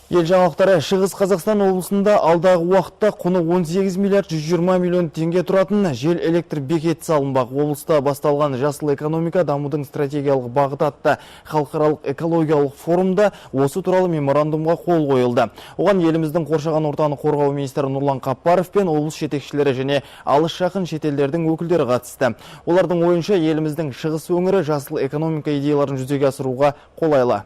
Ел жаңалықтары. Шығыс Қазақстан облысында алдағы уақытта құны 18 миллиард 120 миллион теңге тұратын жел электр бекеті салынбақ. Облыста басталған «Жасыл экономика – дамудың стратегиялық бағыты» атты халықаралық экологиялық форумда осы туралы меморандумға қол қойылды. Оған еліміздің қоршаған ортаны қорғау министрі Нұрлан Қаппаров пен облыс жетекшілері және алыс жақын шетелдердің өкілдері қатысты. Олардың ойынша, еліміздің шығыс өңірі жасыл экономика идеяларын жүзеге асыруға қолайлы.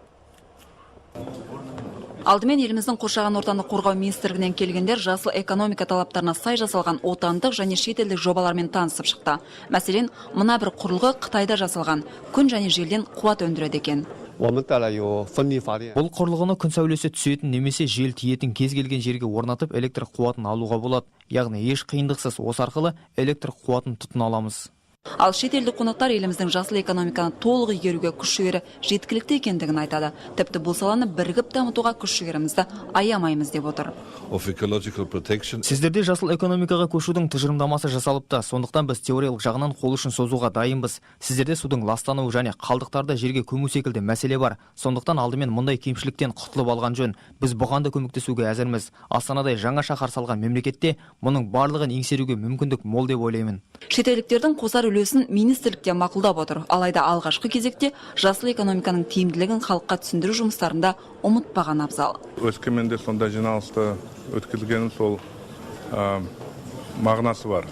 Алдымен еліміздің қоршаған ортаны қорғау министрлігінен келгендер жасыл экономика талаптарына сай жасалған отандық және шетелдік жобалармен танысып шықты. Мәселен, мына бір құрылғы Қытайда жасалған. Күн және желден қуат өндіреді екен. 我们带来有风力发电。 Бұл құрылғыны күн сәулесі түсетін немесе жел тиетін кез келген жерге орнатып, электр қуатын алуға болады. Яғни еш қиындықсыз осы арқылы электр қуатын тұтына аламыз. Ал шетелдік қонақтар еліміздің жасыл экономиканы толық игеруге күш жігері жеткілікті екендігін айтады. Тіпті бұл саланы бірігіп дамытуға күш жігерімізді аямаймыз деп отыр. Of ecological protection. Сіздерде жасыл экономикаға көшудің тұжырымдамасы жасалыпты. Сондықтан біз теориялық жағынан қол ұшын созуға дайынбыз. Сіздерде судың ластануы және қалдықтарды жерге көму секілді мәселе бар. Сондықтан алдымен мұндай кемшіліктен құтылып алған жөн. Біз бұған да көмектесуге әзірміз. Астанадай жаңа шаһар салған мемлекетте мұның барлығын еңсеруге мүмкіндік мол деп ойлаймын. Шетелдіктердің қосар үлесін министрлік те мақұлдап отыр. Алайда алғашқы кезекте жасыл экономиканың тиімділігін халыққа түсіндіру жұмыстарын да ұмытпаған абзал. Өскеменде сондай жиналысты өткізгенім сол мағынасы бар.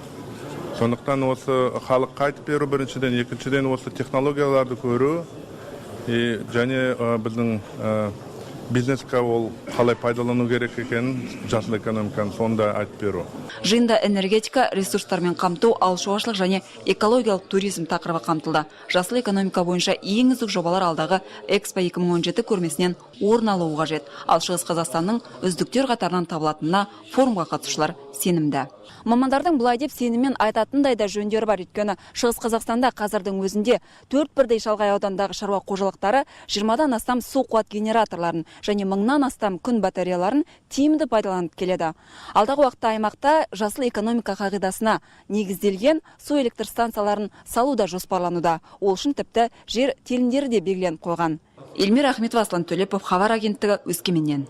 Сондықтан осы халыққа айтып беру біріншіден, екіншіден, осы технологияларды көру и және біздің бизнеске ол қалай пайдалану керек екенін, жасыл экономиканы, соны да айтып беру. Жиында энергетика, ресурстармен қамту, ауыл шаруашылық және экологиялық туризм тақырыбы қамтылды. Жасыл экономика бойынша ең үздік жобалар алдағы Экспо 2017 көрмесінен орын алуы қажет. Ал Шығыс Қазақстанның үздіктер қатарынан табылатынына форумға қатысушылар сенімді. Мамандардың бұлай деп сеніммен айтатындай да жөндері бар, өйткені Шығыс Қазақстанда қазірдің өзінде төрт бірдей шалғай аудандағы шаруа қожалықтары 20-дан астам су қуат генераторларын және мыңнан астам күн батареяларын тиімді пайдаланып келеді. Алдағы уақытта аймақта жасыл экономика қағидасына негізделген су электр станцияларын салу да жоспарлануда. Ол үшін тіпті жер телімдері де белгіленіп қойған. Эльмира Ахметова, Аслан Төлепов, Хабар агенттігі, Өскеменнен.